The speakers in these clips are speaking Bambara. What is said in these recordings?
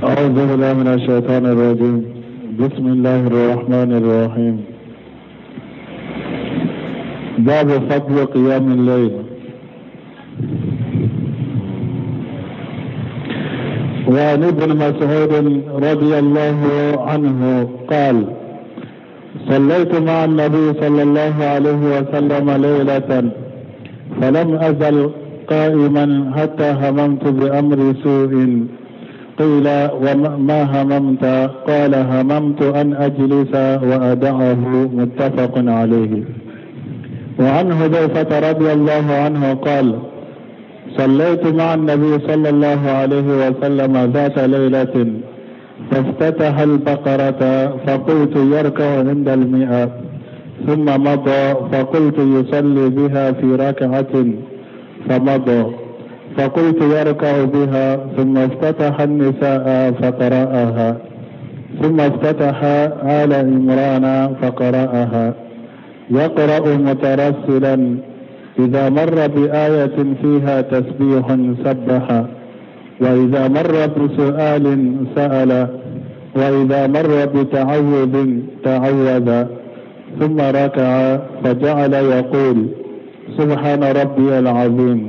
أعوذ بالله من الشيطان الرجيم. بسم الله الرحمن الرحيم. باب فضل قيام الليل. وعن ابن مسعود رضي الله عنه قال: صليت مع النبي صلى الله عليه وسلم ليلة فلم أزل قائما حتى هممت بأمر سوء. قيل: وما هممت؟ قال: هممت أن أجلس وأدعه. متفق عليه. وعن حذيفة رضي الله عنه قال: صليت مع النبي صلى الله عليه وسلم ذات ليلة فافتتح البقرة فقلت يركع عند 100، ثم مضى فقلت يصلي بها في ركعة، فمضى فقلت يركع بها، ثم افتتح النساء فقرأها، ثم افتتح آل عمران فقرأها، يقرأ مترسلا، إذا مر بآية فيها تسبيح سبح، وإذا مر بسؤال سأل، وإذا مر بتعوذ تعوذ، ثم ركع فجعل يقول: سبحان ربي العظيم،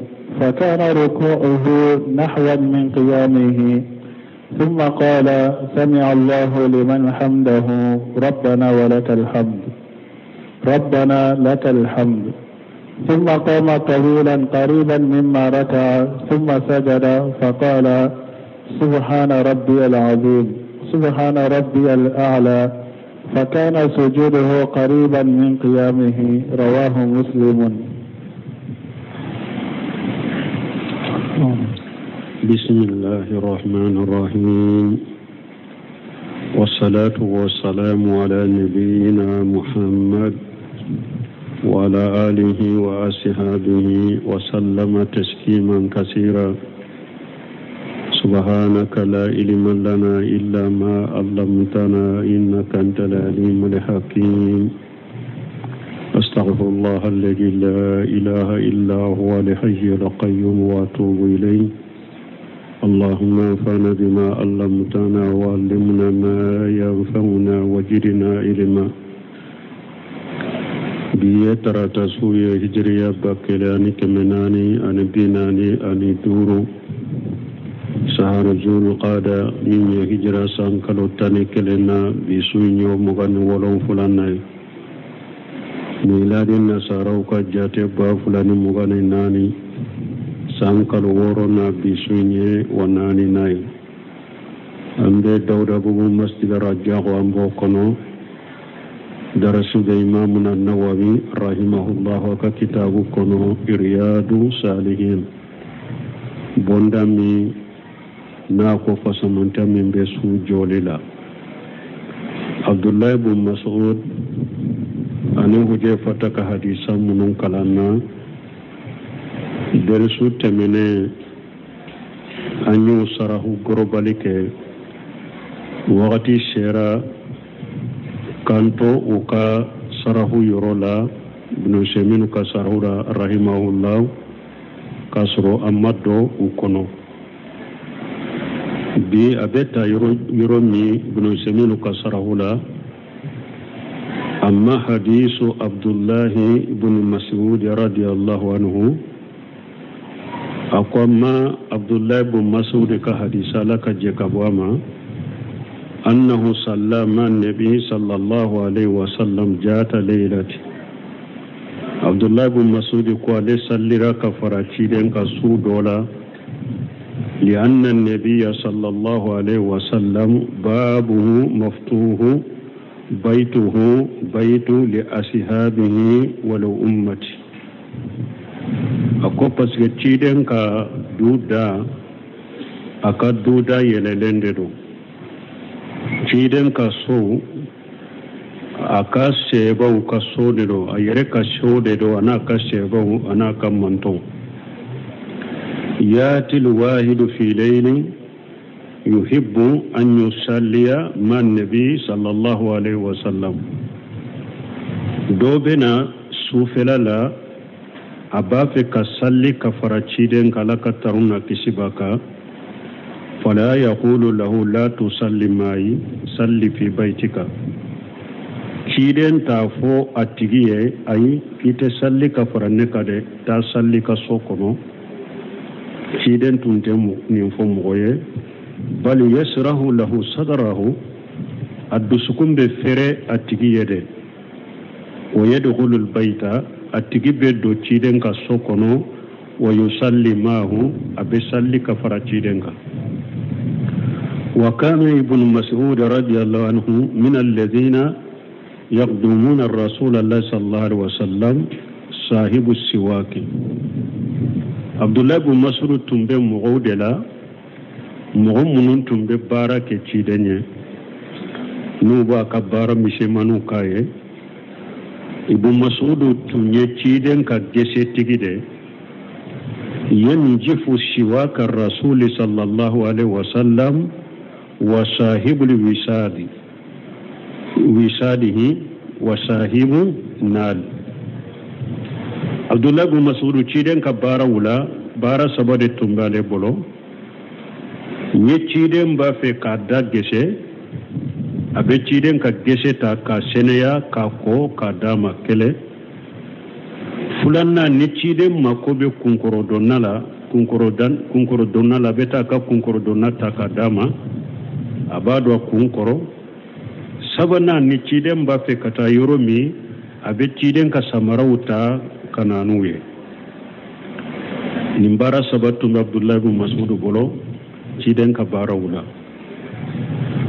فكان ركوعه نحوا من قيامه، ثم قال: سمع الله لمن حمده، ربنا ولك الحمد، ربنا لك الحمد، ثم قام طويلا قريبا مما ركع، ثم سجد فقال: سبحان ربي العظيم، سبحان ربي الأعلى، فكان سجوده قريبا من قيامه. رواه مسلم. بسم الله الرحمن الرحيم، والصلاة والسلام على نبينا محمد وعلى آله وأصحابه وسلم تسليما كثيرا. سبحانك لا علم لنا إلا ما علمتنا إنك أنت العليم الحكيم. أستغفر الله الذي لا إله إلا هو الحي القيوم وأتوب إليه. اللهم انفعنا بما علمتنا وعلمنا ما ينفعنا وزدنا علما. Bi ye tarata su ye, hijiriya 1445, sahara zulqada min ye hijira san kalo 11 na, bi su in ye 27 na ye. Miladi nasaraw ka jate 2024, san kalo 6 na, bi su in ye wa 4 na ye. An bɛ Dawudabugu masjid Rajago, an b'o kɔnɔ. Darasu bɛ imamuna Nawawi rahimahullah ka kitabu kɔnɔ, Riyadu Salihin, bonda min n'a ko fasamanta min bɛ su jɔli la. Abdullahi bin Mas'ud ani Hujayfata ka hadisa minnu kalan na darisu tɛmɛnen, an y'o sarahu gorobali kɛ. Wagati sera k'an to u ka sarahu yɔrɔ la, Ibn Usaymin ka sarahu la rahimahullah, k'a sɔrɔ an ma don u kɔnɔ. Bi a bɛ ta yɔrɔ min Ibn Usaymin ka sarahu la, amma hadisu Abdullahi ibn Mas'ud radiyallahu anhu, a ko amma Abdullahi ibn Mas'ud ka hadisa, Ala ka jɛ ka bɔ a ma, أنه صلى مع النبي صلى الله عليه وسلم جات ليلة. عبد الله بن مسعود قال صلى كفر ciden ka su dɔ la. لأن النبي صلى الله عليه وسلم بابه مفتوح، بيته بيت لأصحابه ولأمته. A ko parce que ciden ka du da, a ka du da yɛlɛlen de don. Ciden ka so, a ka sɛbaw ka so de don, a yɛrɛ ka so de don, a n'a ka sɛbaw, a n'a ka mantɔn. Yati lwahidu fi layli yuhibbu an yusalliya ma nabi sallallahu alaihi wasallam. Dɔ bɛ na sufɛla la, a b'a fɛ ka salli ka fara ciden kan, Ala ka tanu na kisi b'a kan. Fala yaqulu lahu la tusalli ma'i salli fi baitika. Ciden t'a fɔ a tigi ye ayi i tɛ salli ka fara ne kan dɛ, taa salli ka so kɔnɔ. Ciden tun tɛ nin fɔ mɔgɔ ye. Bal yasrahu lahu sadrahu, a dusukun bɛ fɛrɛ a tigi ye dɛ. Wa yadkhulu albayta, a tigi bɛ don ciden ka so kɔnɔ. Wa yusalli maahu, a bɛ salli ka fara ciden kan. Wa kana ibnu mas'ud radiyallahu anhu min alladhina yaqdumuna rasulallah sallallahu alaihi wasallam sahibu siwaki. Abdullahi ibn Mas'ud tun bɛ mɔgɔw de la, mɔgɔ minnu tun bɛ baara kɛ ciden ye, n'u b'a ka baara misɛnmaninw k'a ye. Ibn Mas'ud tun ye ciden ka gesetigi de. Yanjifu siwaka rasuli sallallahu alaihi wasallam wa sahibul wisadi wisadihi wa sahibu nal. Abdullahi ibn Mas'ud ciden ka baaraw la, baara saba de tun b'ale bolo. Ni ciden b'a fɛ k'a da gese, a bɛ ciden ka gese ta k'a sɛnɛya k'a ko k'a d'a ma kelen. Filanan, ni ciden mako bɛ kunkɔrɔdonna la, kunkɔrɔdonna la, a bɛ taa ka kunkɔrɔdonna ta k'a d'a ma, a b'a don a kun kɔrɔ. Sabanan, ni ciden b'a fɛ ka taa yɔrɔ min, a bɛ ciden ka samaraw ta ka na n'u ye. Nin baara saba tun bɛ Abdullahi ibn Mas'ud bolo ciden ka baaraw la.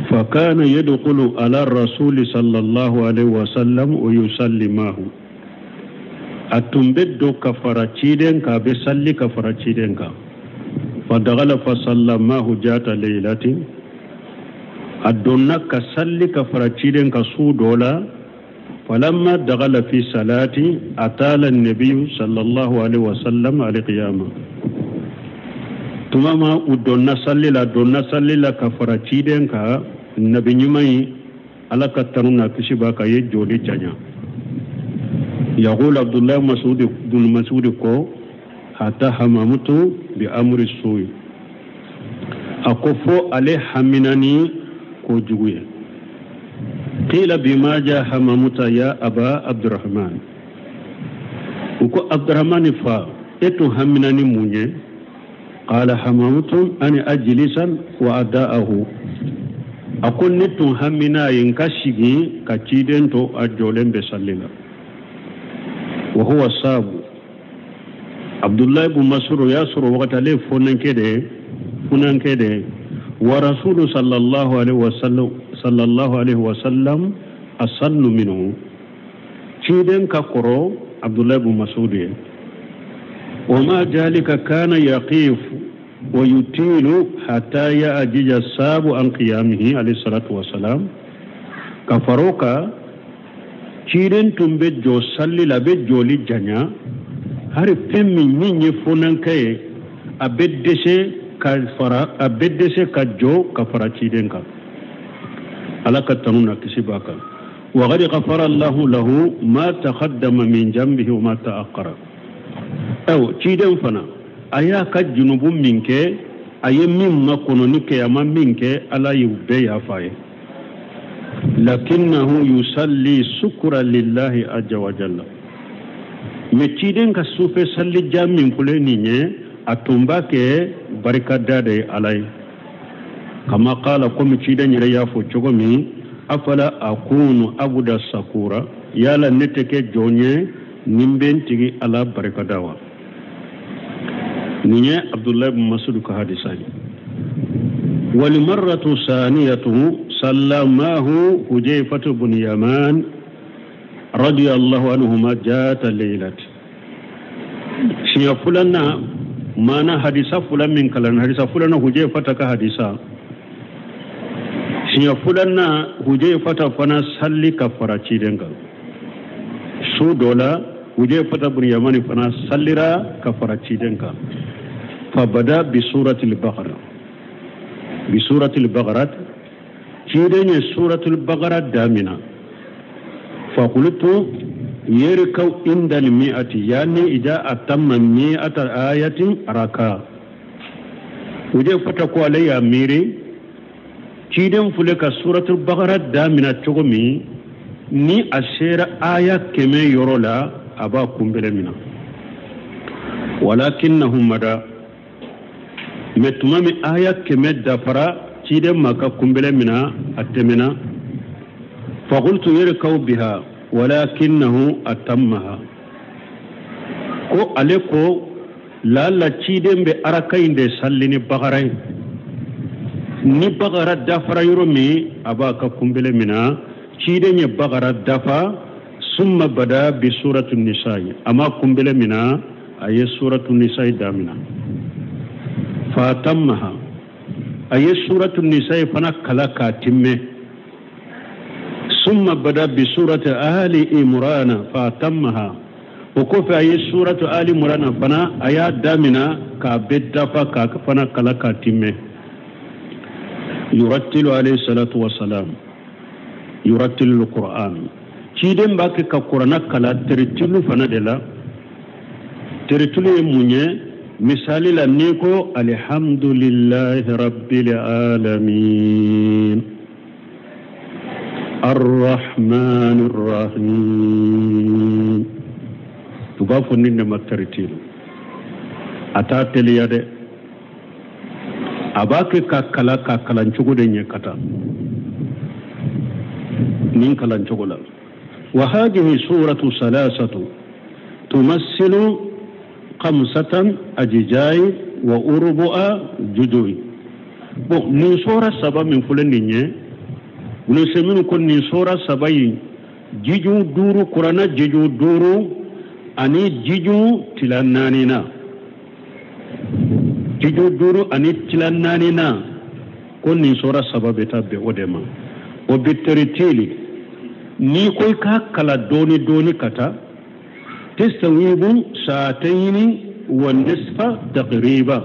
Fa kana yadkhulu ala rasuli sallallahu alaihi wasallam wa yusalli maahu. A tun bɛ don ka fara ciden kan, a bɛ salli ka fara ciden kan. Fa dagala fa sallamahu jata laylatin. A donna ka salli ka fara ciden kan su dɔ la. Falamma dagala fi salati atala an-nabiyyu sallallahu alaihi wasallam al-qiyama. Tuma ma u donna salli la ka fara ciden kan, nabi ɲuman in Ala ka tanu n'a kisi b'a kan, ye joli janya. Yaqul Abdullah Mas'ud ibn Mas'ud ko hatta hamamutu bi amri su'i. A ko fo ale hamina ni kojugu ye. Qila bima ja hamamuta ya aba Abdurrahman. U ko Abdurrahman fa, e tun hamina ni mun ye? Qala hamamutu an ajlisan wa ada'ahu. A ko ne tun hamina ye n ka sigi ka ciden to a jɔlen bɛ salli la. Wa huwa sabu. Abdullahi ibn Mas'ud y'a sɔrɔ wagati ale funankɛ de. Wa rasulu sallallahu alaihi wasallam asallu minhu. Ciden ka kɔrɔ Abdullahi ibn Mas'ud ye. Wa ma jalika kana yaqif wa yutilu hatta ya'jija sabu an qiyamihi alayhi salatu wasalam. Ka far'o kan, ciden tun bɛ jɔ salli la, a bɛ jɔli janya. Hari fɛn min ye funankɛ ye, a bɛ dɛsɛ ka jɔ ka fara ciden kan. Ala ka tanu n'a kisi b'a kan. Wa qad ghafara Allahu lahu ma taqaddama min jambihi wa ma ta'akhkhara. Ayiwa, ciden fana a y'a ka junubu min kɛ, a ye min makɔnɔni kɛ, a ma min kɛ, Ala y'u bɛɛ yafa a ye. Lakinnahu yusalli sukura lillahi azza wa jalla. Mais ciden ka sufɛ salli jan min filɛ nin ye, a tun b'a kɛ barikada de ye Ala ye. Kama qala, komi ciden yɛrɛ y'a fɔ cogo min, afala akunu abuda sakura, yala ne tɛ kɛ jɔn ye ni n bɛ n tigi Ala barikada wa? Nin ye Abdullahi ibn Mas'ud ka hadisa ye. Wal marratu saniyatu sallamahu Hujayfatu ibn Yaman radiyallahu anhuma jata laylat. Siɲɛ filanan, maana hadisa fila min kalan, hadisa filanan Hujayfata ka hadisa. Siɲɛ filanan Hujayfata fana salli ka fara ciden kan. Su dɔ la Hujayfata ibn Yaman fana sallira ka fara ciden kan. Fa bada bi suratil Baqara. Bi suratil Baqara, ciden ye suratul Baqara damina. Fa qultu yarkau inda al-mi'ati, yani idha atamma mi'ata ayatin raka. Huzɛfata ko ale y'a miiri ciden filɛ ka suratul bakara damina cogo min, ni a sera aya 100 yɔrɔ la, a b'a kunbele mina. Walakinnahu mada, mɛ tuma min aya 100 dafara, ciden ma ka kunbele mina, a tɛmɛna. Fakultu yarkau biha walakinnahu atammaha. Ko ale ko laala ciden bɛ araka in de salli ni bakara ye, ni bakara dafara yɔrɔ min, a b'a ka kunbele mina. Ciden ye bakara dafa, summa bada bi suratu nisa'i, a ma kunbele mina, a ye suratu nisa'i damina. Fatammaha, a ye suratu nisa'i fana kala k'a timmɛ. Summa bada bi surati ali imrana fatammaha, o kɔfɛ a ye suratu ali imrana fana a y'a damina k'a bɛɛ dafa k'a fana kala k'a timmɛ. Yurattilu alayhi salatu wasalam yurattilu alquran, ciden b'a kɛ ka kurana kala teritilu fana de la. Teritilu ye mun ye? Misali la, n'i ko alhamdulillahi rabbil alamin arrahmanir rahim, u b'a fɔ nin de ma teritilu. A t'a teliya dɛ, a b'a kɛ ka kala ka kalan cogo de ɲɛ ka taa nin kalan cogo la. Wa hadihi suratu salasatu tumassilu khamsatan ajijai wa urbu'a judui. Bon, nin sura saba min filɛ nin ye, Ibn ko nin sura saba in jiju 5, kurana jiju 5 ani jiju tila 4 na, jiju 5 ani tila 4 na, ko nin sura saba bɛ taa bɛn o de ma. O bi teritili, n'i ko i k'a kala dɔɔni dɔɔni ka taa, tastawibu saatayini wa nisfa taqriba,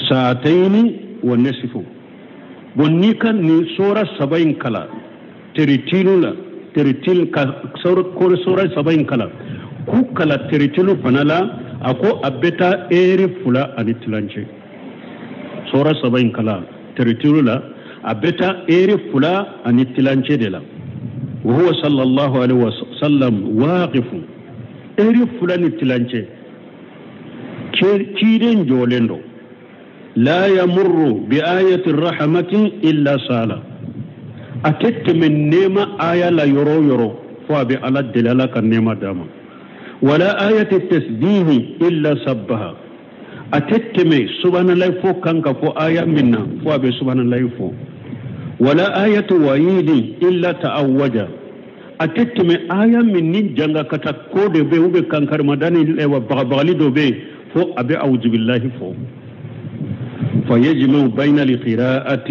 saatayini wa nisfu. Bon, n'i ka nin sura saba in kala teritilu la, teritil ka kore sura saba in kala k'u kala teritilu fana la, a ko a bɛ taa eri 2 ani tilancɛ. Sura saba in kala teritilu la, a bɛ taa eri 2 ani tilancɛ de la. Wa huwa sallallahu alaihi wa sallam waqifu, eri 2 ni tilancɛ, ciden jɔlen don. La yamurru bi ayati rahmati illa sala, a tɛ tɛmɛ nɛɛma aya la yɔrɔ o yɔrɔ fo a bɛ Ala deli, Ala ka nɛɛma d'a ma. Wala ayati tasbihi illa sabbaha, a tɛ tɛmɛ subhanallahi fo kan ka fɔ aya min na fo a bɛ subhanallahi fo. Wala ayati wa'idi illa ta'awwaja, a tɛ tɛmɛ aya min ni jangakata ko de bɛ yen, ou bien kankarimada ni bagabagali dɔ bɛ yen, fo a bɛ awuzubillahi fo. فيجمع بين القراءة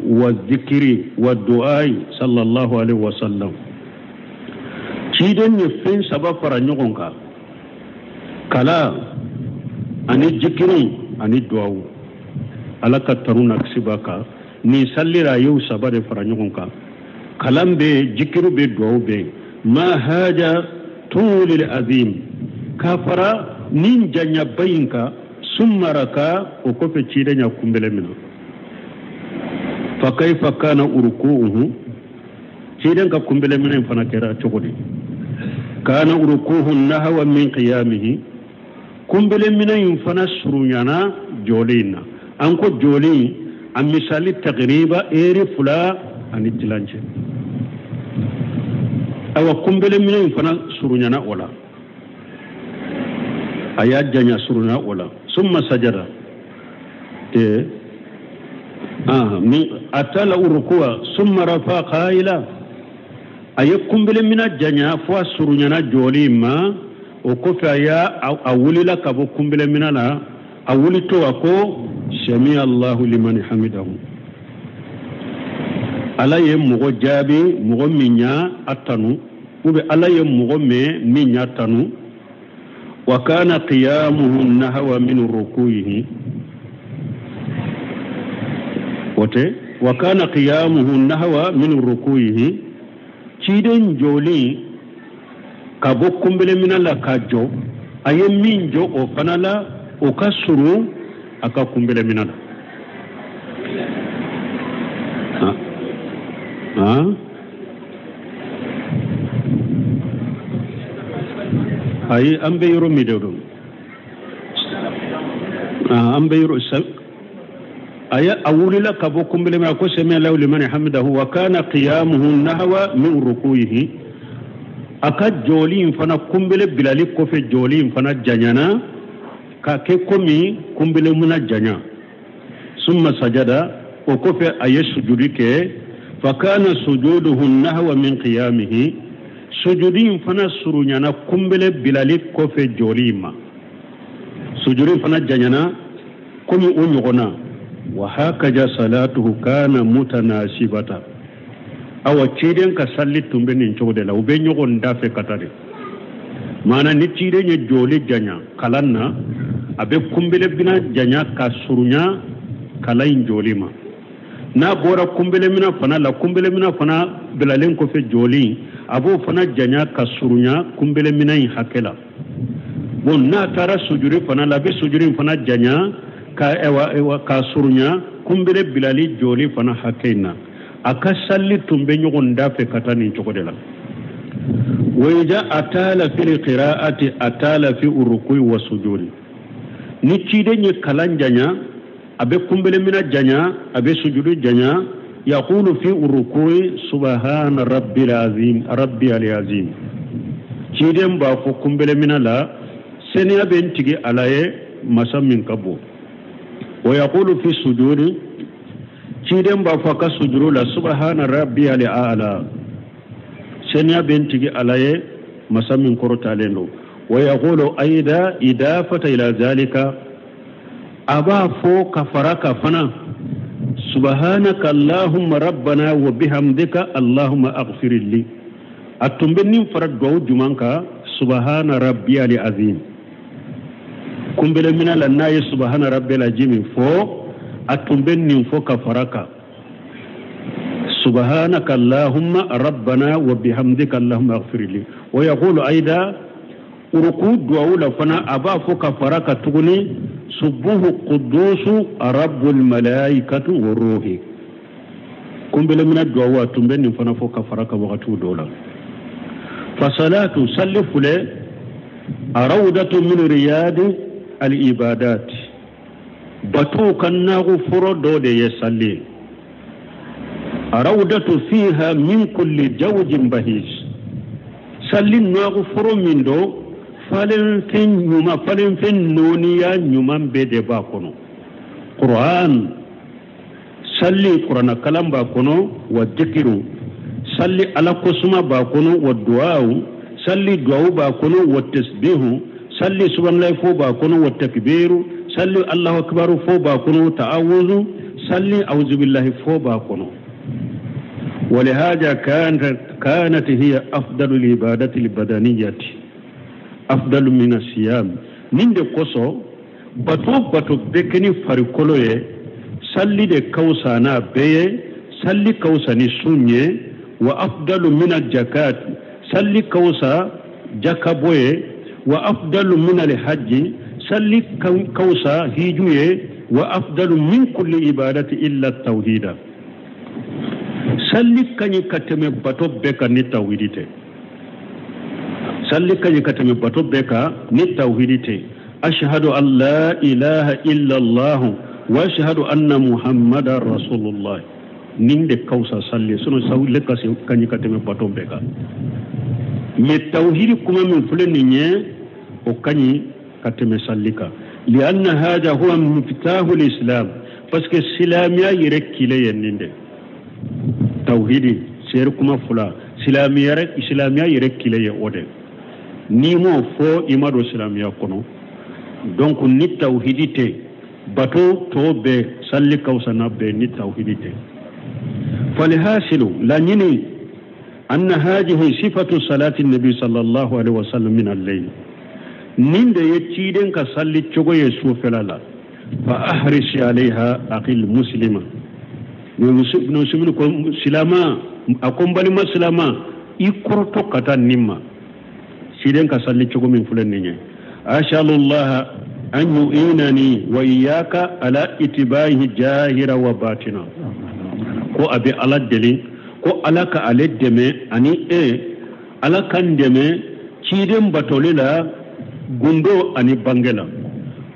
والذكر والدعاء صلى الله عليه وسلم. Ciden ye fɛn saba fara ɲɔgɔn kan, kala ani jikiru ani duwawu, Ala ka tanu na kisi b'a kan. Nin salira a y'o saba de fara ɲɔgɔn kan, kalan bɛ yen, jikiru bɛ yen, duwawu bɛ yen. Ma haja tulil azim, k'a fara nin janyaba in kan. Summa raka, o kɔfɛ ciden y'a kunbele minɛ. Fa kaifa kana uruku'uhu, ciden ka kunbele minɛ in fana kɛra cogo di? Kana uruku'uhu nahwa min qiyamihi, kunbele minɛ in fana surunyana jɔlen in na. An ko jɔlen a misali taqriba eri 2 ani tilancɛ. Awa kunbele minɛ in fana surunyana o la, a y'a janya surunya o la. Summa sajada, min atala urukuwa summa rafa qaila, a ye kunbele minɛ janya fo a surunyana jɔli ma. O kɔfɛ a y'a a wulila ka bɔ kunbele minɛ la, a wulitɔ a ko sami Allahu liman hamidahu, Ala ye mɔgɔ jaabi mɔgɔ min y'a tanu, ou bien Ala ye mɔgɔ mɛn min y'a tanu. Wa kana qiyamuhu nahwa min rukuihi, wote wa kana qiyamuhu nahwa min rukuihi, ciden jɔlen ka bɔ kunbele minɛ la ka jɔ, a ye min jɔ o fana la, o ka surun a ka kunbele mina la. Ayi, an bɛ yɔrɔ min de don, an bɛ yɔrɔ aya a wulila ka bɔ kunbele mina ko sami Allahu liman hamidahu wa kana qiyamuhu nahwa min rukuyihi. A ka jɔli in fana, kunbele bilali kɔfɛ jɔli in fana janyana ka kɛ komi kunbele mina janya. Summa sajada, o kɔfɛ a ye sujudi kɛ. Fa kana sujuduhu nahwa min qiyamihi, sujudi in fana surunyana kunbele bilali kɔfɛ jɔli in ma, sujudi in fana janyana komi o ɲɔgɔnna. Wa hakaja salatuhu kana mutanasibata. Awa ciden ka salli tun bɛ nin cogo de la, u bɛ ɲɔgɔn da fɛ ka taa de. Maana ni ciden ye jɔli janya kalan na, a bɛ kunbele bina janya ka surunya kalan in jɔli ma. N'a bɔra kunbele mina fana la, kunbele mina fana bilalen kɔfɛ jɔli, a b'o fana janya ka surunya kunbele mina in hakɛ la. Bon, n'a taara sujuri fana la, a bɛ sujuri in fana janya ka surunya kunbele bilali jɔli fana hakɛ in na. A ka salli tun bɛ ɲɔgɔn da fɛ ka taa nin cogo de la. Wa idha atala fil qira'ati atala fi urukui wa sujudi. Ni ciden ye kalan janya, a bɛ kunbele mina janya, a bɛ sujudu janya. Yaqulu fi urukui subhana rabbil azim rabbi al azim. Ciden b'a fɔ kunbele mina la, seniya bɛ n tigi Ala ye masa min ka bon. Wa yaqulu fi sujudi, ciden b'a fɔ a ka sujuru la subhana rabbi al a'la, seniya bɛ n tigi Ala ye masa min kɔrɔtalen don. Wa yaqulu aida idafata ila zalika, a b'a fɔ ka fara ka fana subhanaka allahumma rabbana wa bihamdika allahumma aghfir li. A tun bɛ nin fara duwawu juman kan subhana rabbi al azim. Kunbele mina la, n'a ye subhana rabbi al azim fɔ, a tun bɛ nin fɔ ka fara kan subhanaka allahumma rabbana wa bihamdika allahumma aghfir li. Wa yaqulu aida, uruku duwawu la fana, a b'a fɔ ka fara ka tuguni subuhu qudusu rabbul malaikatu wa ruhi. Kunbele mina duwawu, a tun bɛ nin fana fɔ ka fara ka wagatiw dɔw la. Fasalatu, salli filɛ, arawdatu min riyadi al ibadat, batow ka naagu fɔlɔ dɔ de ye salli. Arawdatu fiha min kulli jawjin bahij, salli naagu fɔlɔ min do, falenfɛn ɲuman, falenfɛn nɔɔniya ɲuman bɛɛ de b'a kɔnɔ. Qur'an, salli kurana kalan b'a kɔnɔ, wa dikiru, salli ala kosuma b'a kɔnɔ, wa duwawu, salli duwawu b'a kɔnɔ, wa tasbihu, salli subhanallahi fo b'a kɔnɔ, wa takbiru, salli allahu akbaru fo b'a kɔnɔ, ta'awuzu, salli auzubillahi fo b'a kɔnɔ. ولهذا كانت هي أفضل العبادة البدنية أفضل من الصيام. Nin de kosɔn bato bato bɛɛ kɛ ni farikolo ye, salli de ka fisa n'a bɛɛ ye, salli ka fisa ni sun ye. Wa afdalu min aljakat, salli ka fisa jakabɔ ye. Wa afdalu min alhajji, salli ka fisa hiju ye. Wa afdalu min kulli ibadati illa tawhida. Salli ka ɲi ka tɛmɛ bato bɛɛ kan ni tawhidi tɛ. Salli ka ɲi ka tɛmɛ bato bɛɛ kan ni tawhidi tɛ. Ashhadu an la ilaha illa allah wa ashhadu anna muhammadan rasulullah, nin de ka fisa salli. Sinon salli ka ɲi ka tɛmɛ bato bɛɛ kan, mais tawhidi kuma min filɛ nin ye, o ka ɲi ka tɛmɛ salli kan. Lianna hada huwa miftahu lislam, parce que silamɛya yɛrɛ kile ye nin de tawhidi. Seeri kuma fila, silamɛya yɛrɛ kile ye o de. N'i m'o fɔ, i ma don silamɛya kɔnɔ. Donc ni tawhidi tɛ, bato tɔ bɛɛ, salli ka fisa n'a bɛɛ ni tawhidi tɛ. Falhasilu, laɲini, anna hadihi sifatu salati nabi sallallahu alaihi wasallam min al-layl, nin de ye ciden ka salli cogo ye sufɛla la. Fa ahris alayha aqil muslima muslimin ko silama, a ko n balima silama, i kɔrɔtɔ ka taa nin ma, ciden ka salli cogo min filɛ nin ye. Ashalullaha An yu'inani wa iyyaka ala ittiba'ihi jahira wa batina. Ko a bɛ Ala deli ko Ala ka ale dɛmɛ ani e Ala k'an dɛmɛ ciden batoli la gundo ani bange la.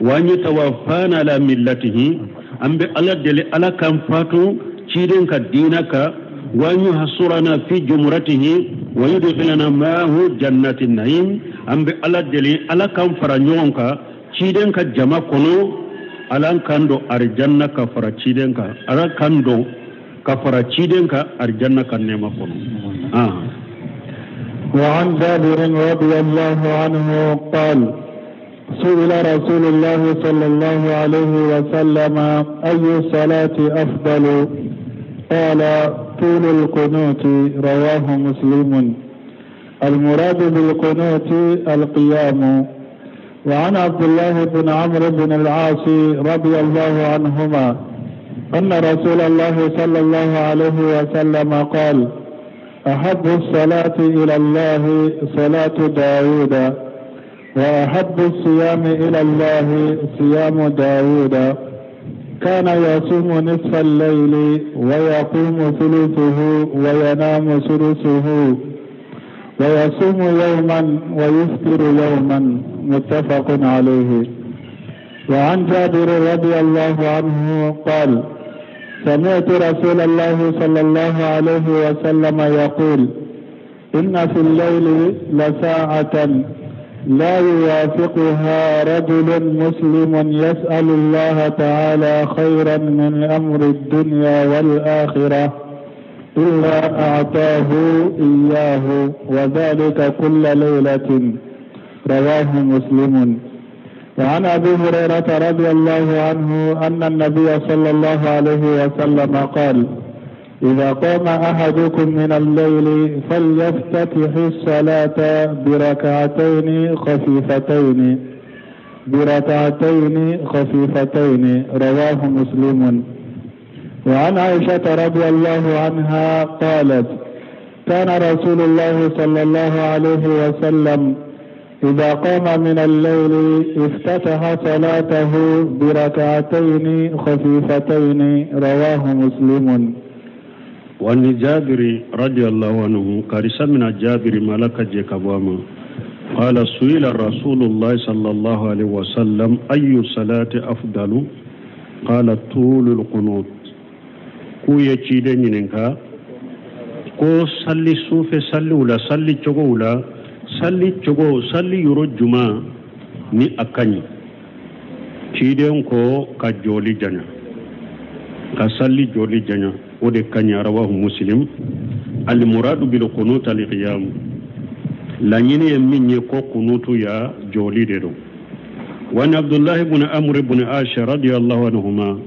Wa an yatawaffana ala millatihi, an bɛ Ala deli Ala k'an fatu ciden ka diina kan. Wa an yuhsurana fi jumratihi wa yudkhilana ma'ahu jannati na'im, an bɛ Ala deli Ala k'an fara ɲɔgɔn kan ciden ka jama kɔnɔ, Ala k'an don arijanna ka fara ciden kan, Ala k'an don ka fara ciden kan arijanna ka nɛɛma kɔnɔ. وعن جابر رضي الله عنه قال سئل رسول الله صلى الله عليه وسلم أي الصلاة أفضل؟ قال طول القنوت. رواه مسلم. المراد بالقنوت القيام. وعن عبد الله بن عمرو بن العاص رضي الله عنهما أن رسول الله صلى الله عليه وسلم قال أحب الصلاة إلى الله صلاة داود، وأحب الصيام إلى الله صيام داود، كان يصوم نصف الليل ويقوم ثلثه وينام ثلثه ويصوم يوما ويفطر يوما. متفق عليه. وعن جابر رضي الله عنه قال سمعت رسول الله صلى الله عليه وسلم يقول إن في الليل لساعة لا يوافقها رجل مسلم يسأل الله تعالى خيرا من أمر الدنيا والآخرة إلا أعطاه إياه، وذلك كل ليلة. رواه مسلم. وعن أبي هريرة رضي الله عنه أن النبي صلى الله عليه وسلم قال إذا قام أحدكم من الليل فليفتتح الصلاة بركعتين خفيفتين بركعتين خفيفتين. رواه مسلم. وعن عائشة رضي الله عنها قالت كان رسول الله صلى الله عليه وسلم إذا قام من الليل افتتح صلاته بركعتين خفيفتين. رواه مسلم. وعن جابر رضي الله عنه قال سمع جابر ملك جيكابوما قال سئل رسول الله صلى الله عليه وسلم أي صلاة أفضل؟ قال طول القنوت. K'u ye ciden ɲininka ko salli sufɛ salliw la, salli cogow la, salli cogo salli yɔrɔ juma ni a ka ɲi. Ciden ko ka jɔli janya, ka salli jɔli janya, o de ka ɲi. Rawahu Muslim. Almuradu bil qunut al qiyam, laɲini ye min ye ko kunutu ya jɔli de don. Wa an Abdullah ibn Amr ibn Ash radiyallahu anhuma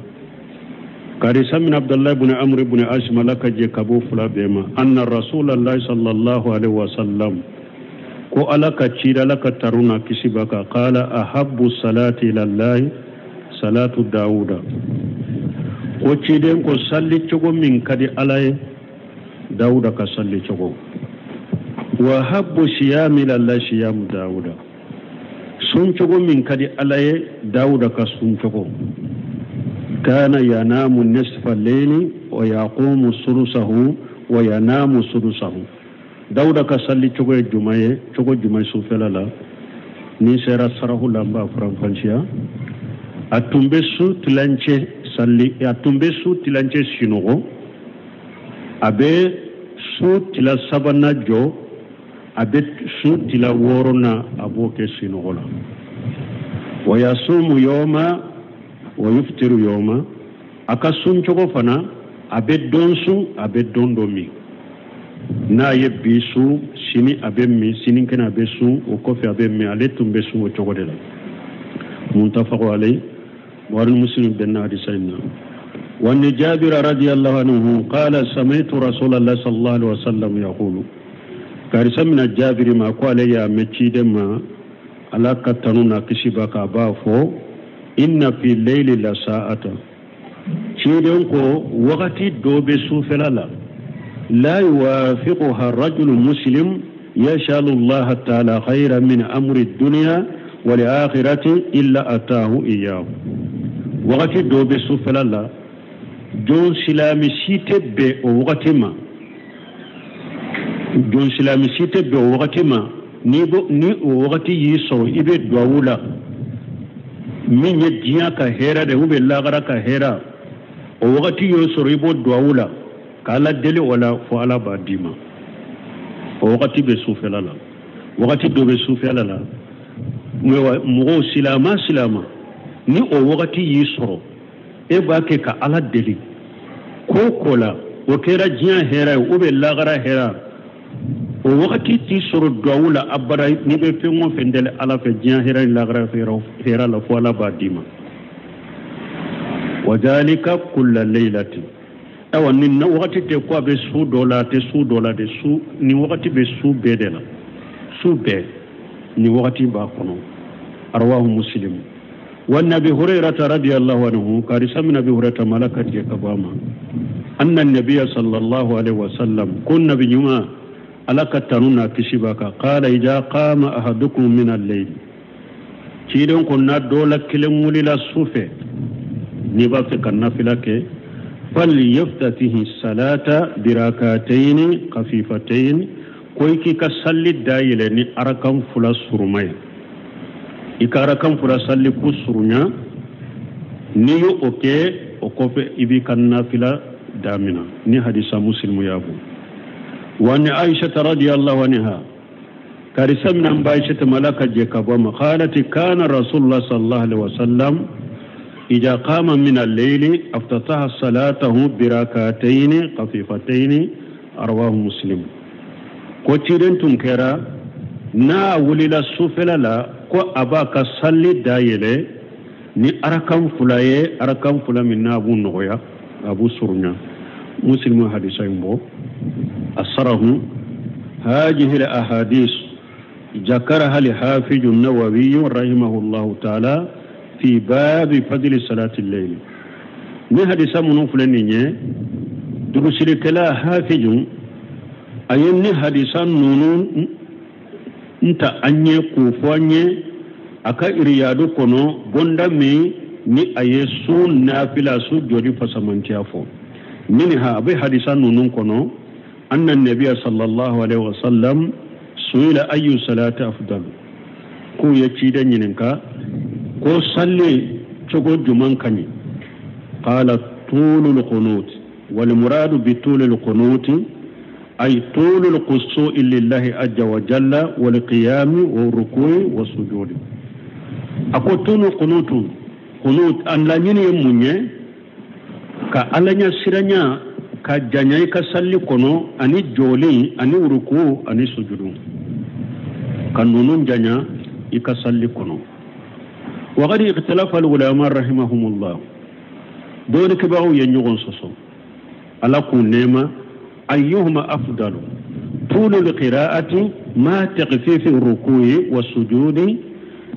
karisa min Abdullah ibn Amr ibn Ash malaka je kabo fila bɛɛ ma anna Rasulallah sallallahu alaihi wasallam ko Ala ka cida Ala ka taruna kisi b'a kan qala ahabbu salati ila Allah salatu Dawuda. Ko ciden ko salli cogo min ka di Ala ye Dawuda ka salli cogo. Wa habbu siyami ila Allah siyamu Dawuda, sun cogo min ka di Ala ye Dawuda ka sun cogo. Kana yanamu nisfa al-layli wa yaqumu sulusahu wa yanamu sulusahu. Dawuda ka salli cogo ye juma ye, cogo juma sufɛla la. Ni sera sarahu la n b'a faranfasiya. A tun bɛ su tilancɛ salli, a tun bɛ su tilancɛ sinɔgɔ, a bɛ su tila sabanan jɔ, a bɛ su tila wɔɔrɔnan a b'o kɛ sinɔgɔ la. Wa yasumu yawma wa yuftiru yawma, a ka sun cogo fana a bɛ don sun, a bɛ don dɔ min. N'a ye bi sun, sini a bɛ min, sinikɛnɛ a bɛ sun, o kɔfɛ a bɛ min. Ale tun bɛ sun o cogo de la. Muttafaqun alayhi. Bukhari Muslim bɛnna hadisa in na. Wa an Jabir radiyallahu anhu qala sami'tu Rasulallah sallallahu alaihi wasallam yaqulu. Karisa mina Jabiri ma ko ale y'a mɛn ciden ma Ala ka tanu n'a kisi b'a kan, a b'a fɔ inna fi layli la sa'ata. Ciden ko wagati dɔ bɛ sufɛla la la yuwafiquha rajulu muslim yas'alu Allah ta'ala khayran min amri dunya wal-akhirati illa ataahu iyyahu. Wagati dɔ bɛ sufɛla la, jɔn silamɛ si tɛ bɛn o wagati ma, jɔn silamɛ si tɛ bɛn o wagati ma. Ni o wagati y'i sɔrɔ, i bɛ duwawu la min ye diɲɛ ka hɛrɛ de ou bien lagara ka hɛrɛ, o wagati y'o sɔrɔ, i b'o duwawu la k'Ala deli o la fo Ala b'a d'i ma. O wagati bɛ sufɛla la. Wagati dɔ bɛ sufɛla la, mɔgɔw silama silama, ni o wagati y'i sɔrɔ, e b'a kɛ ka Ala deli ko o ko la, o kɛra diɲɛ hɛrɛ ye ou bien lagara hɛrɛ, o wagati t'i sɔrɔ duwawu la abada. N'i bɛ fɛn o fɛn deli Ala fɛ diɲɛ hɛrɛ ni lagara hɛrɛ la, fo Ala b'a d'i ma. Wa dhalika kulla laylati. Ayiwa, nin wagati tɛ ko a bɛ su dɔ la, a tɛ su dɔ la de. Su nin wagati bɛ su bɛɛ de la, su bɛɛ nin wagati b'a kɔnɔ. Rawahu Muslim. Wa Abi Hurairata radiyallahu anhu, karisa min Abi Hurairata ma, Ala ka jɛ ka bɔ a ma, anna nabiya sallallahu alaihi wasallam, ko nabi ɲuman, Ala ka tanu n'a kisi b'a kan, qala idha qama ahadukum min al-layl, ciden ko n'a dɔ la kelen wulila su fɛ, n'i b'a fɛ ka nafila kɛ, falyaftatihi salata birakatayn khafifatayn, ko i k'i ka salli dayɛlɛ ni arakan fila suruma ye, i ka arakan fila salli k'u surunya. N'i y'o o kɛ, o kɔfɛ i b'i ka nafila damina. Ni hadisa Muslimu y'a bɔ. Wa an Aisha radiyallahu anha, karisa min an ba Aisha ma, Ala ka jɛ ka bɔ a ma, qalati kana rasulullah sallallahu alaihi wasallam idha qama min al-layli aftataha salatahu birakatayn khafifatayn. Rawahu Muslim. Ko ciden tun kɛra n'a wulila sufɛla la, ko a b'a ka salli dayɛlɛ ni arakan fila ye, arakan fila min n'a b'u nɔgɔya, a b'u surunya. Muslimu hadisa in bɔ. Asarahu هذه الأحاديث ذكرها الحافظ النووي رحمه الله تعالى في باب فضل صلاة الليل. Ni hadisa minnu filɛ nin ye, dugusilikɛla hafizu a ye ni hadisa ninnu n ta an ye k'o fɔ an ye a ka iriyadu kɔnɔ, bonda min ni a ye su nafila su jɔli fasamantiya fɔ. Minha, a bɛ hadisa ninnu kɔnɔ, anna nabiya sallallahu alaihi wasallam suila ayu salati afdal, k'u ye ciden ɲininka ko salli cogo juman ka ɲi. Qala tulul qunut, wal muradu bi tulul qunut ay tulul qusui lillahi azza wa jalla wal qiyami wa rukui wa sujudi. A ko tulul qunutu, qunut an laɲini ye mun ye? Ka Ala ɲɛ siranya ka janya i ka salli kɔnɔ, ani jɔli, ani uruku, ani sujudu, ka ninnu janya i ka salli kɔnɔ. Waqad ikhtalafa al-ulama rahimahumullah, dɔnnikɛbagaw ye ɲɔgɔn sɔsɔ, Ala k'u nɛɛma, ayyuhuma afdalu, tulu al-qira'ati ma takhfifi ar-ruku'i was-sujudi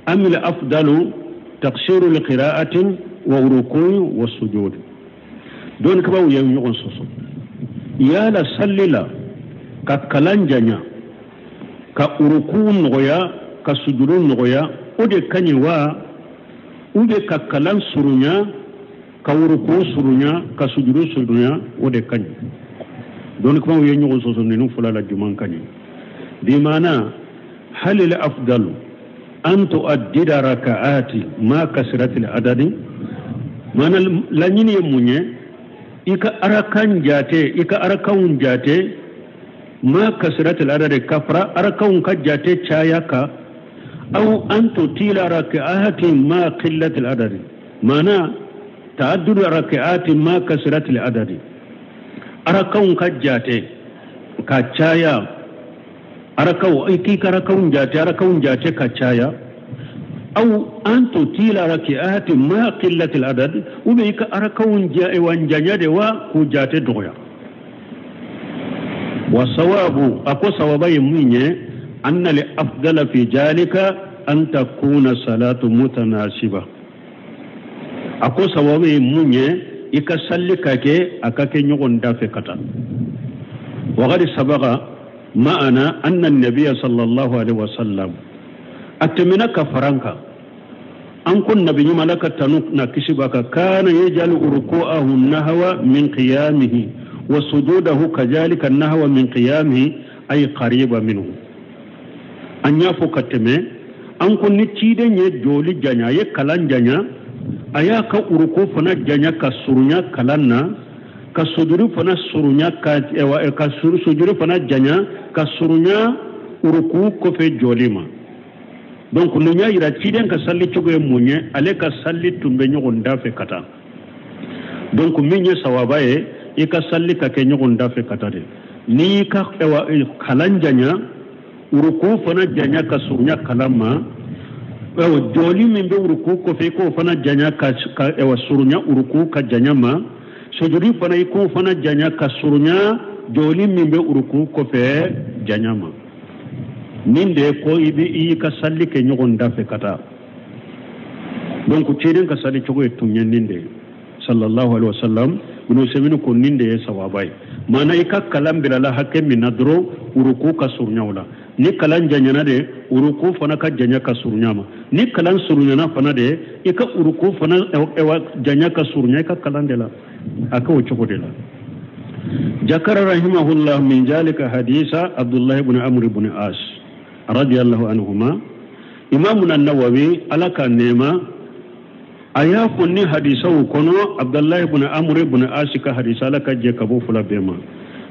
am al-afdalu taqsiru al-qira'ati wa ruku'i was-sujudi. Dɔnnikɛbagaw ye ɲɔgɔn sɔsɔ yala salli la ka kalan janya, ka uruku nɔgɔya, ka sujudu nɔgɔya, o de ka ɲi wa, ou bien ka kalan surunya, ka uruku surunya, ka sujudu surunya, o de ka ɲi? Dɔnnikɛbagaw ye ɲɔgɔn sɔsɔ ninnu fila la juman ka ɲi. Bimana hal al afdalu an tu'addida raka'ati ma kasrati al adadi, mana laɲini ye mun ye? I ka arakan jate, i ka arakanw jate, ma kasrati al adadi, ka fara arakanw ka jate caya ka, aw an tutila raka'ati ma qillati al adadi, mana ta'addudu raka'ati ma kasrati al adadi, arakanw ka jate ka caya, arakaw i k'i ka arakanw jate, arakanw jate ka caya, aw an tutila raka'ati ma qillati al adad, ou bien i ka arakanw janya de wa k'u jate dɔgɔya. Wa sawabu, a ko sawaba ye mun ye? Anna li afdala fi jalika an takuna salatu mutanasiba. A ko sawaba ye mun ye? I ka salli ka kɛ a ka kɛ ɲɔgɔn da fɛ ka taa. Waqad sabaqa ma'ana anna nabiya sallallahu alaihi wasallam, A tɛmɛna ka fara an kan, an ko nabi ɲuman, Ala ka tanu na kisi b'a kan, kana yajalu ruku'ahu nahwa min qiyamihi wa sujudahu kazalika nahwa min qiyamihi, ay qariba minhu. An y'a fɔ ka tɛmɛ, an ko ni ciden ye jɔli janya, a ye kalan janya, a y'a ka uruku fana janya ka surunya kalan na, ka sujuru fana surunya ka sujuru fana janya ka surunya uruku kɔfɛ jɔli ma. Donc nin y'a yira ciden ka salli cogo ye mun ye? Ale ka salli tun bɛ ɲɔgɔn da fɛ ka taa. Donc min ye sawaba ye, i ka salli ka kɛ ɲɔgɔn da fɛ ka taa de. N'i y'i ka kalan janya, uruku fana janya ka surunya kalan ma, jɔli min bɛ uruku kɔfɛ, i k'o fana janya ka surunya uruku ka janya ma, sujudi fana i k'o fana janya ka surunya jɔli min bɛ uruku kɔfɛ janya ma. Nin de ye ko i bɛ i ka salli kɛ ɲɔgɔn da fɛ ka taa. Donc ciden ka salli cogo ye tun ye nin de ye, sallallahu alaihi wa sallam. Ibn Usaymin ko nin de ye sawaba ye. Maana i ka kalan bilala hakɛ min na dɔrɔn, uruku ka surunya o la. Ni kalan janyana de, uruku fana ka janya ka surunya ma. Ni kalan surunyana fana de, i ka uruku fana janya ka surunya i ka kalan de la. A k'o cogo de la. Jakara rahimahullah min jalika hadisa Abdullah ibn Amr ibn As radiyallahu anhuma. Imamuna Nawawi, Ala ka nɛɛma, a y'a fɔ ni hadisaw kɔnɔ, Abdullah ibn Amr ibn As ka hadisa, Ala ka jɛ ka bɔ fila bɛɛ ma,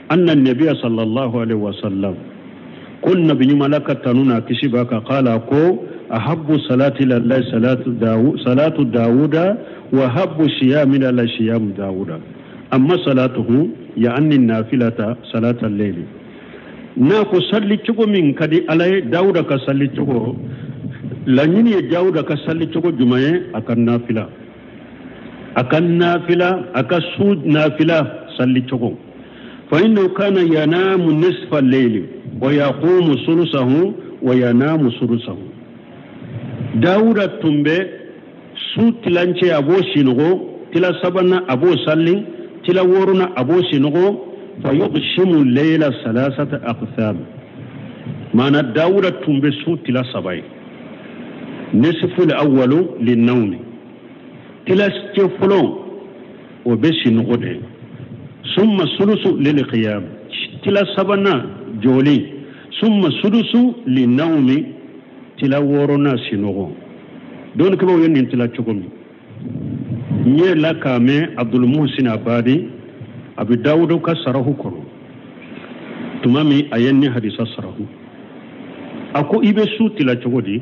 anna nabiya sallallahu alaihi wasallam, ko nabi ɲuman, Ala ka tanu n'a kisi b'a kan, qala ko ahabbu salati lillahi salatu Dawuda wa habbu siyami lillahi siyamu Dawuda, amma salatuhu ya'anni nafilata salata al-layli. N'a ko salli cogo min ka di Ala ye, Dawuda ka salli cogo, laɲini ye Dawuda ka salli cogo jumɛn ye? A ka nafila, a ka nafila, a ka su nafila salli cogo. Fa innahu kana yanamu nisfa al-layli wa yaqumu sulusahu wa yanamu sulusahu. Dawuda tun bɛ su tilancɛ a b'o sinɔgɔ, tila sabanan a b'o salli, tila wɔɔrɔnan a b'o sinɔgɔ. Fa yuqsimu layla salasata aqsam. Maana Dawuda tun bɛ su tila saba ye. Nisfu al-awwalu lin-nawmi, tila cɛ fɔlɔ o bɛ sinɔgɔ de, summa sulusu lil-qiyam, tila sabanan jɔli, summa sulusu lin-nawmi, tila wɔɔrɔnan sinɔgɔ. Dɔnnikɛbaaw ye nin tila cogo min, n ye la k'a mɛn Abdul Muhsin Abadi a bɛ Dawuda ka sarahu kɔnɔ tuma min a ye nin hadisa sarahu, a ko i bɛ su tila cogo di?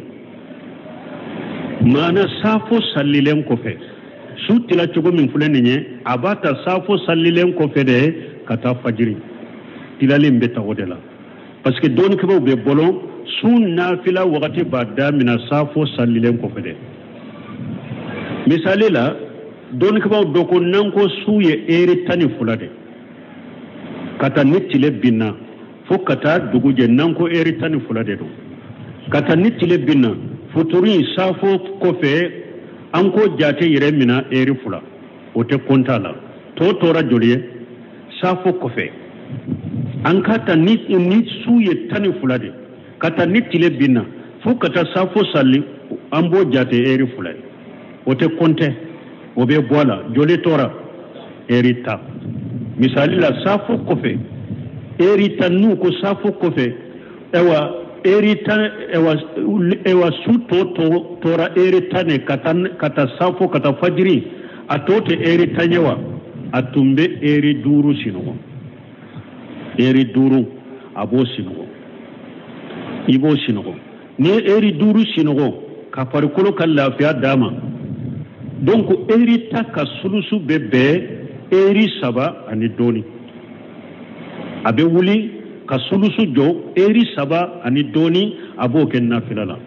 Maana safo sallilen kɔfɛ, su tila cogo min filɛ nin ye, a b'a ta safo sallilen kɔfɛ de ka taa fajiri tilalen bɛ ta o de la, parce que dɔnnikɛbaaw bɛ bolo su nafila wagati b'a daminɛ safo sallilen kɔfɛ de. Misali la, dɔnnikɛbaaw dɔ ko n'an ko su ye ere 12 de ka taa ni tile binna fo ka taa dugu jɛ, n'an ko ere 12 de don ka taa ni tile binna futuru in safo kɔfɛ, an ko jate yɛrɛ mina ere 2, o tɛ kɔnta la. Tɔ tora joli ye safo kɔfɛ? An ka ta ni su ye 12 de ka taa ni tile binna fo ka taa safo sali, an b'o jate ere 2 ye, o tɛ kɔntɛ, o bɛ bɔ a la. Joli tora? Eri 10. Misali la, safo kɔfɛ eri 10, n'u ko safo kɔfɛ, ayiwa eri 10, ayiwa su tɔ tora eri 10 de ka taa safo ka taa fajiri, a tɔ tɛ eri 10 ye wa? A tun bɛ eri 5 sinɔgɔ, eri 5 a b'o sinɔgɔ, i b'o sinɔgɔ. N'i ye eri 5 sinɔgɔ ka farikolo ka lafiya d'a ma, donc eri 10 ka sulusu bɛ bɛn eri 3 ani dɔɔni. A bɛ wuli ka sulusu jɔ eri 3 ani dɔɔni, a b'o kɛ nafila la.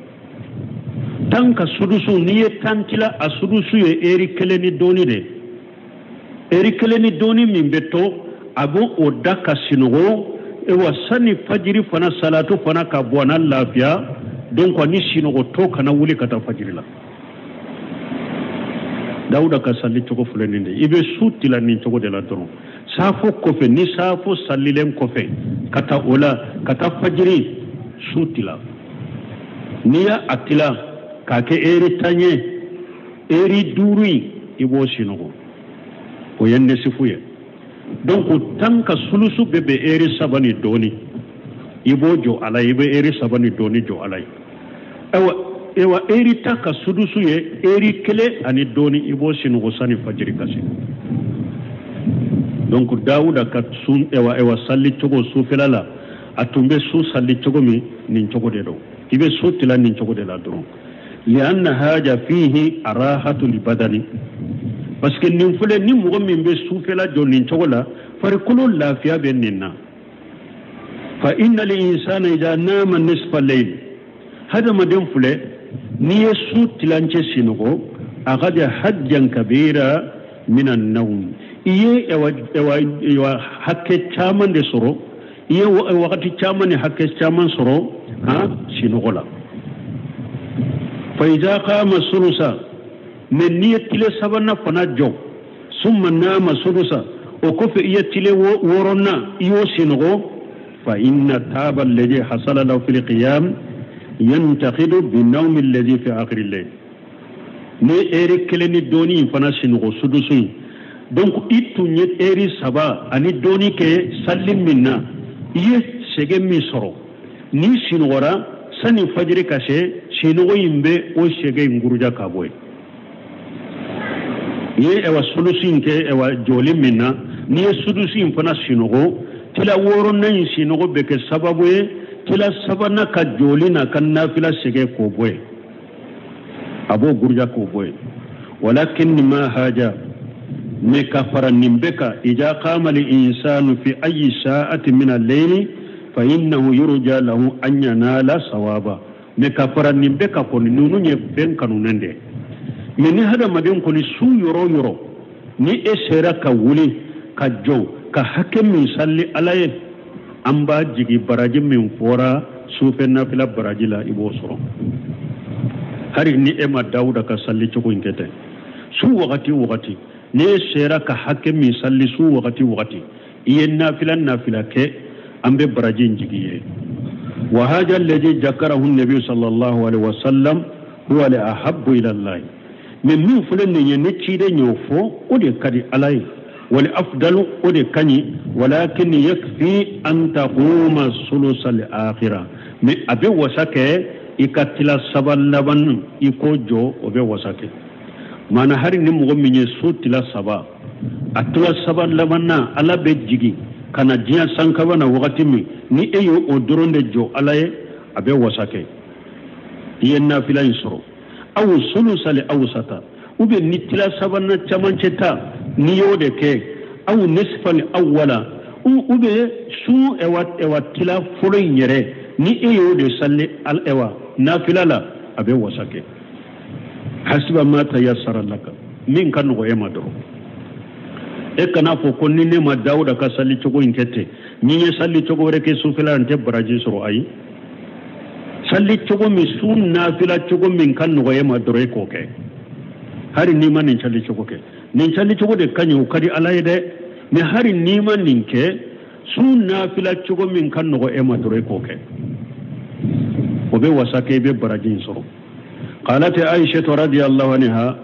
10 ka sulusu, n'i ye 10 tila, a sulusu ye eri 1 ni dɔɔni de. Eri 1 ni dɔɔni min bɛ to, a b'o o da ka sinɔgɔ. Ewa sani fajiri fana salatu fana ka bɔ a na lafiya, donc ni sinɔgɔ tɔ kana wuli ka taa fajiri la. Dawuda ka salli cogo filɛ nin de ye, i bɛ su tila nin cogo de la dɔrɔn. Safo kɔfɛ, ni safo sallilen kɔfɛ ka taa o la ka taa fajiri, su tila. N'i y'a a tila k'a kɛ eri 10 ye, eri 5 in i b'o sinɔgɔ, o ye nesifu ye. Donc 10 ka sulusu bɛ bɛn eri 3 ni dɔɔni, i b'o jɔ ala ye, i bɛ eri 3 ni dɔɔni jɔ ala ye. Ayiwa, ewa eri 10 ka sudusu ye eri 1 ani dɔɔni, i b'o sinɔgɔ sani fajiri ka se. Donc Dawuda ka sun, ewa ewa salli cogo sufɛla la, a tun bɛ su salli cogo min, nin cogo de don. I bɛ su tila nin cogo de la dɔrɔn. Lianna haja fihi arahatu libadani, parce que nin filɛ, ni mɔgɔ min bɛ sufɛla jɔ nin cogo la, farikolo lafiya bɛ nin na. Fa inna linsana ida nama nisfa layl, hadamaden filɛ, n'i ye su tilancɛ sinɔgɔ, a hajjan kabira minan nawm, i ye ewa ewa ewa hakɛ caman de sɔrɔ, i ye wagati caman ni hakɛ caman sɔrɔ han sinɔgɔ la. Fa iza qama sulusa, mɛ n'i ye tile sabanan fana jɔ, summa nama sulusa, o kɔfɛ i ye tile wɔɔrɔnan i y'o sinɔgɔ, fa inna taaba alladhi hasala lahu fil qiyam yantaqidu binawmi alladhi fi akhiri layl. Ni eri 1 ni dɔɔni in fana sinɔgɔ sudusu in, donc i tun ye eri 3 ani dɔɔni kɛ salli min na, i ye sɛgɛn min sɔrɔ, n'i sinɔgɔra sani fajiri ka se, sinɔgɔ in bɛ o sɛgɛn in guruja ka bɔ yen. N'i ye ɛwa sulusu in kɛ ɛwa jɔli min na, n'i ye sudusu in fana sinɔgɔ, tila wɔɔrɔnan in sinɔgɔ bɛ kɛ sababu ye tila sabanan ka jɔli n'a ka nafila sɛgɛn k'o bɔ yen, a b'o guruja k'o bɔ yen. Walakin ma haja, ne ka fara nin bɛɛ kan, ija qama li insanu fi ayi sa'ati min al-layli fa innahu yurja lahu an yanala sawaba. Ne ka fara nin bɛɛ kan kɔni, ninnu ye fɛn kanunen de ye. Mɛ ni hadamaden kɔni su yɔrɔ o yɔrɔ, ni e sera ka wuli ka jɔ ka hakɛ min sali ala ye, an b'a jigi baraji min fɔra sufɛ nafila baraji la, i b'o sɔrɔ. Hari ni e ma Dawuda ka sali cogo in kɛ ten, su wagati o wagati ni e sera ka hakɛ min sali su wagati o wagati, i ye nafila nafila kɛ, an bɛ baraji in jigi ye. Wa haja alladhi jakarahu nabi sallallahu alaihi wasallam huwa li ahabbu ila Allah. Mɛ min filɛ nin ye, ni ciden y'o fɔ, o de ka di ala ye, wali afdalu, o de ka ɲi. Walakin yakfi an taquma sulusa al-akhirah, mɛ a bɛ wasa kɛ i ka tila 3 laban i k'o jɔ, o bɛ wasa kɛ. Maana hari ni mɔgɔ min ye su tila 3, a tila 3 laban na, ala bɛ jigin ka na diɲɛ sankaba na wagati min, ni e y'o o dɔrɔn de jɔ ala ye, a bɛ wasa kɛ, i ye nafila in sɔrɔ. Aw sulusa li awsata, ou bien ni tila sabanan camancɛ ta, n'i y'o de kɛ, aw nisfa li awwala, ou bien su ɛwa ɛwa tila fɔlɔ in yɛrɛ, ni e y'o de sali al ɛwa nafila la, a bɛ wasa kɛ. Hasiba ma tayassara laka, min ka nɔgɔ e ma dɔrɔn. E kana fɔ ko ni ne ma Dawuda ka sali cogo in kɛ ten, ni n ye sali cogo wɛrɛ kɛ sufɛla, n tɛ baraji sɔrɔ. Ayi, sali cogo min, su nafila cogo min ka nɔgɔ e ma dɔrɔn, e k'o kɛ. Hari n'i ma nin sali cogo kɛ, nin sali cogo de ka ɲi, o ka di ala ye dɛ. Mɛ hari n'i ma nin kɛ, su nafila cogo min ka nɔgɔ e ma dɔrɔn, e k'o kɛ, o bɛ wasa kɛ, i bɛ baraji in sɔrɔ. Qalat Aisha radiyallahu anha,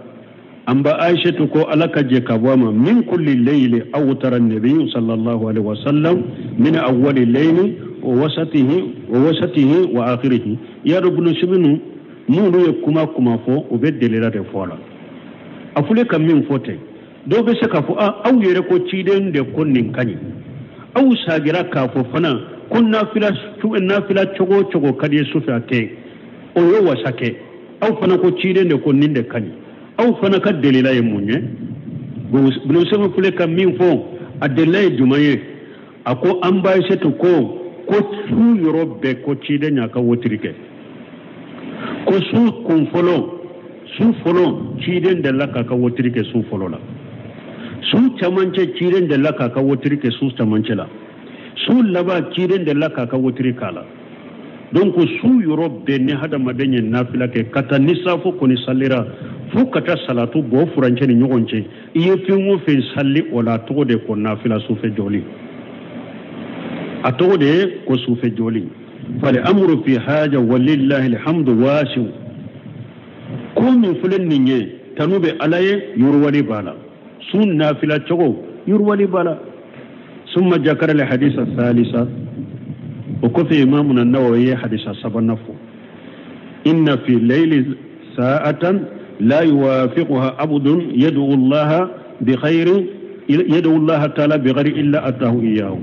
an ba Aisha ko ala ka jɛ ka bɔ a ma, min kulli layli awtara an-nabiy sallallahu alaihi wasallam min awwali layli wa wasatihi wa wasatihi wa akhirihi. Ya rabbul alamin, minnu ye kuma kuma fɔ, o bɛ delila de fɔ a la. A filɛ ka min fɔ ten, dɔw bɛ se k'a fɔ, aw yɛrɛ ko ciden de ko nin ka ɲi, aw sagira k'a fɔ fana ko nafila cogo o cogo ka di ye sufɛ a kɛ, o ye wasa kɛ. Aw fana ko ciden de ko nin de ka ɲi, aw fana ka delila ye mun ye? Bulon filɛ ka min fɔ, a delila ye jumɛn ye? A ko an ba Aisatu ko su yɔrɔ bɛɛ ko ciden y'a ka wotiri kɛ, ko su kun fɔlɔ, su fɔlɔ ciden delila k'a ka wotiri kɛ su fɔlɔ la, su camancɛ ciden delila k'a ka wotiri kɛ su camancɛ la, su laban ciden delila k'a ka wotiri k'a la. Donc su yɔrɔ bɛɛ ni hadamaden ye nafila kɛ ka taa ni safo kɔni salira fo ka taa salatu bɔ furancɛ ni ɲɔgɔn cɛ, i ye fɛn o fɛn sali o la, a tɔgɔ de ko nafila sufɛ jɔli, a tɔgɔ de ko sufɛ jɔli. Fal amru fi haja walillahi alhamdu wasi'u. Ko min filɛ nin ye tanu bɛ Ala ye yiriwali b'a la. Sun nafila cogo yiriwali b'a la. Summa jakara le hadisa salisa. O kɔfɛ Imamu Nawawi ye hadisa sabanan fɔ. Inna fi layli sa'atan la yuwafiquha abdun yad'u Allah bi khairin yad'u Allah ta'ala bi ghairi illa atahu iyyahu.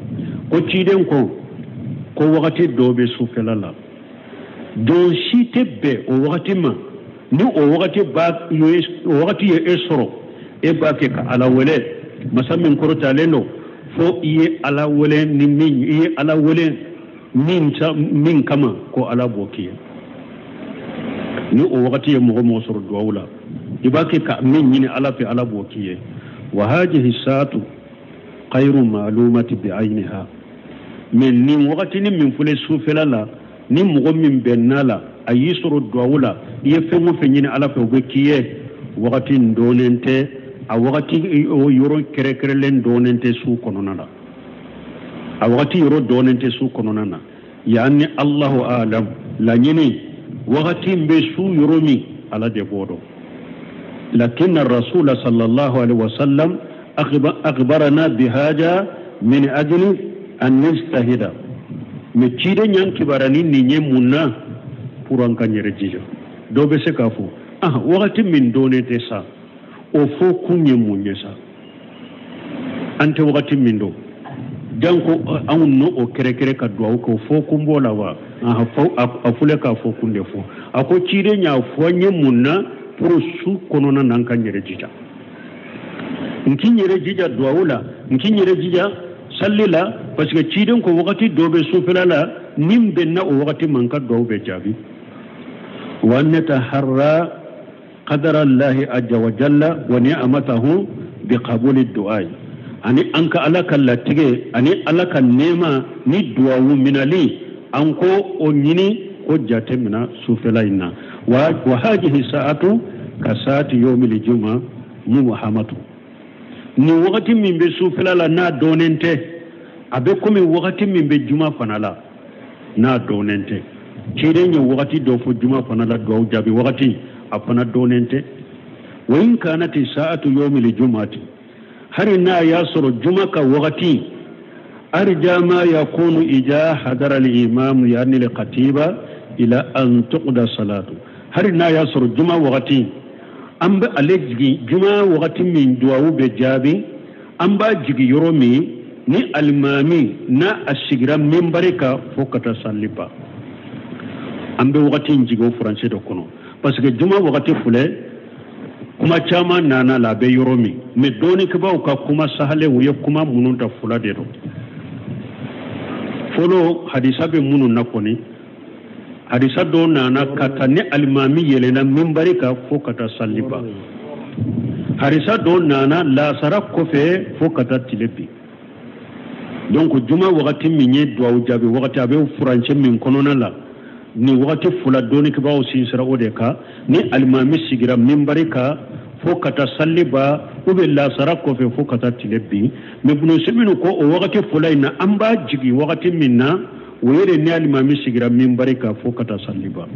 Ko ciden ko ko wagati dɔ bɛ sufɛla la don si tɛ bɛn o wagati ma ni o wagati ba o wagati ye e sɔrɔ e b'a kɛ ka Ala wele masa min kɔrɔtalen don fo i ye Ala wele ni min i ye Ala wele min kama ko Ala b'o k'i ye. Ni o wagati ye mɔgɔ mɔgɔ sɔrɔ duwawu la i b'a kɛ ka min ɲini Ala fɛ Ala b'o k'i ye. Wa hajihi saatu khayru ma'lumati bi ayniha. Mais nin wagatini min filɛ sufɛla la ni mɔgɔ min bɛnna la a y'i sɔrɔ duwawu la i ye fɛn o fɛn ɲini Ala fɛ o bɛ k'i ye wagati in dɔnnen tɛ a wagati o yɔrɔ kɛrɛnkɛrɛnlen dɔnnen tɛ su kɔnɔna la a wagati yɔrɔ dɔnnen tɛ su kɔnɔna na. Yaani Allahu a'lam laɲini wagati in bɛ su yɔrɔ min Ala de b'o dɔn. Lakinna rasula sallallahu alaihi wasallam akhbarana bihaja min ajli an nijtahida. Mais ciden y'an kibaruya ni nin ye mun na pour an ka yɛrɛ jija. Dɔw bɛ se k'a fɔ ah wagati min dɔnnen tɛ sa o fɔ kun ye mun ye sa an tɛ wagati min dɔn janko anw n'o o kɛrɛkɛrɛ ka duwawu kɛ o fɔ kun b'o la wa a filɛ k'a fɔ kun de fɔ a ko ciden y'a fɔ an ye mun na pour su kɔnɔna na an ka yɛrɛ jija. N k'i yɛrɛ jija duwawu la n k'i yɛrɛ jija salli la parce que ciden ko wagati dɔ bɛ sufɛla la ni n bɛnna o wagati ma n ka duwawu bɛ jaabi. Wa nataharra qadara Allahi azza wa jalla wa ni'amatahu bi qabuli du'a. Ani an ka Ala ka latigɛ ani Ala ka nɛɛma ni duwawu minali an ko o ɲini ko jate mina sufɛla in na. Wa hajihi sa'atu ka sa'ati yawmil juma muhamatu. Ni wagati min bɛ sufɛla la n'a dɔnnen tɛ a bɛ komi wagati min bɛ juma fana la n'a dɔnnen tɛ. Ciden ye wagati dɔ fɔ juma fana la duwawu jaabi wagati a fana dɔnnen tɛ. Wa in kanati sa'atu yawmil jumati hari n'a y'a sɔrɔ juma ka wagati arja ma yakunu ija hadara al-imam yani al-khatiba ila an tuqda salatu. Hari n'a y'a sɔrɔ juma wagati an bɛ ale jigin juma wagati min duwawu bɛ jaabi an b'a jigin yɔrɔ min ni alimami n'a a sigira minbari kan fo ka taa sali ban. An bɛ wagati in jigin o furancɛ de kɔnɔ parce que juma wagati filɛ kuma caman nana la a bɛ yɔrɔ min mais dɔnnikɛbaaw ka kuma sahalen u ye kuma minnu ta fila de don. Fɔlɔ hadisa bɛ minnu na kɔni hadisa dɔw nana ka taa ni alimami yɛlɛnna minbari kan fo ka taa sali ban. Hadisa dɔw nana lasara kɔfɛ fo ka taa tile bin. Donc juma wagati min ye duwawu jaabi wagati a bɛ furancɛ min kɔnɔna la ni wagati fila dɔnnikɛbaaw sinsira o de kan ni alimami sigira minbari kan fo ka taa sali ban ou bien lasara kɔfɛ fo ka taa tile bin. Mais Ibn Usaymin ko o wagati fila in na an b'a jigin wagati min na o ye de ni alimami sigira minbari kan fo ka taa sali ban.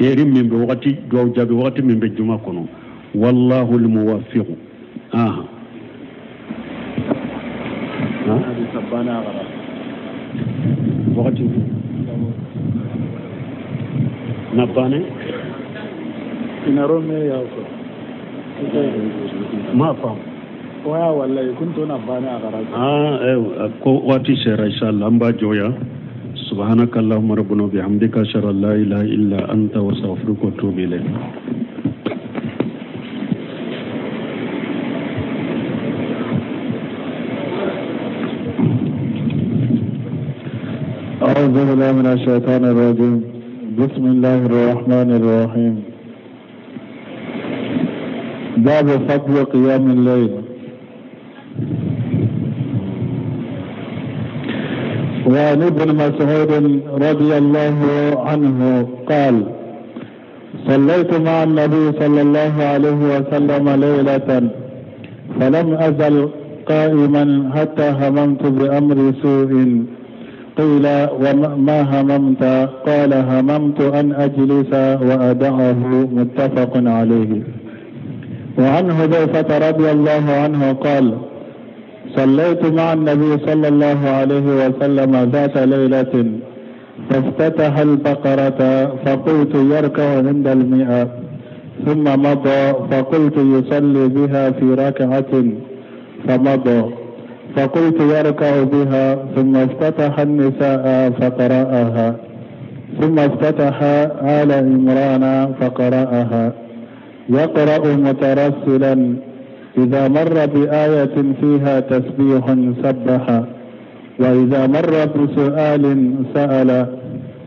Eri min bɛ wagati duwawu jaabi wagati min bɛ juma kɔnɔ. Wallahu al-muwaffiq. Ah. Wagati na bane ina rome ya ko ma fam waya wallahi kunto na bane a garage ah ko wati sera inshallah an ba joya. Subhanaka allahumma rabbana bihamdika ashhadu an la ilaha illa anta wa astaghfiruka wa atubu ilayk. أعوذ بالله من الشيطان الرجيم. بسم الله الرحمن الرحيم. باب فضل قيام الليل. وعن ابن مسعود رضي الله عنه قال: صليت مع النبي صلى الله عليه وسلم ليلة فلم أزل قائما حتى هممت بأمر سوء قيل وما هممت؟ قال هممت أن أجلس وأدعه. متفق عليه. وعن حذيفة رضي الله عنه قال صليت مع النبي صلى الله عليه وسلم ذات ليلة فافتتح البقرة فقلت يركع عند 100، ثم مضى فقلت يصلي بها في ركعة فمضى فقلت يركع بها، ثم افتتح النساء فقرأها، ثم افتتح آل عمران فقرأها، يقرأ مترسلا، إذا مر بآية فيها تسبيح سبح، وإذا مر بسؤال سأل،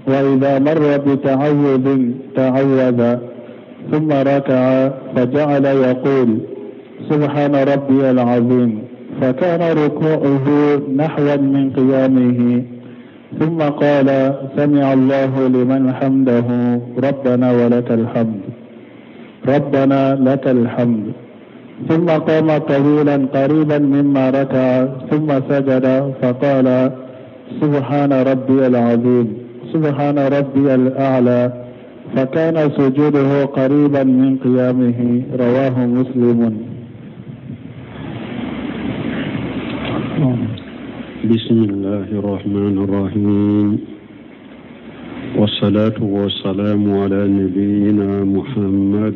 وإذا مر بتعوذ تعوذ، ثم ركع فجعل يقول سبحان ربي العظيم، فكان ركوعه نحوا من قيامه، ثم قال سمع الله لمن حمده ربنا ولك الحمد، ربنا لك الحمد، ثم قام طويلا قريبا مما ركع، ثم سجد فقال سبحان ربي العظيم، سبحان ربي الأعلى، فكان سجوده قريبا من قيامه. رواه مسلم. بسم الله الرحمن الرحيم، والصلاة والسلام على نبينا محمد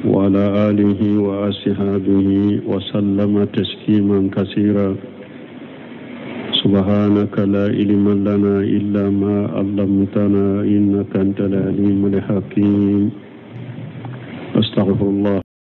وعلى آله وأصحابه وسلم تسليما كثيرا. سبحانك لا علم لنا إلا ما علمتنا إنك أنت العليم الحكيم. أستغفر الله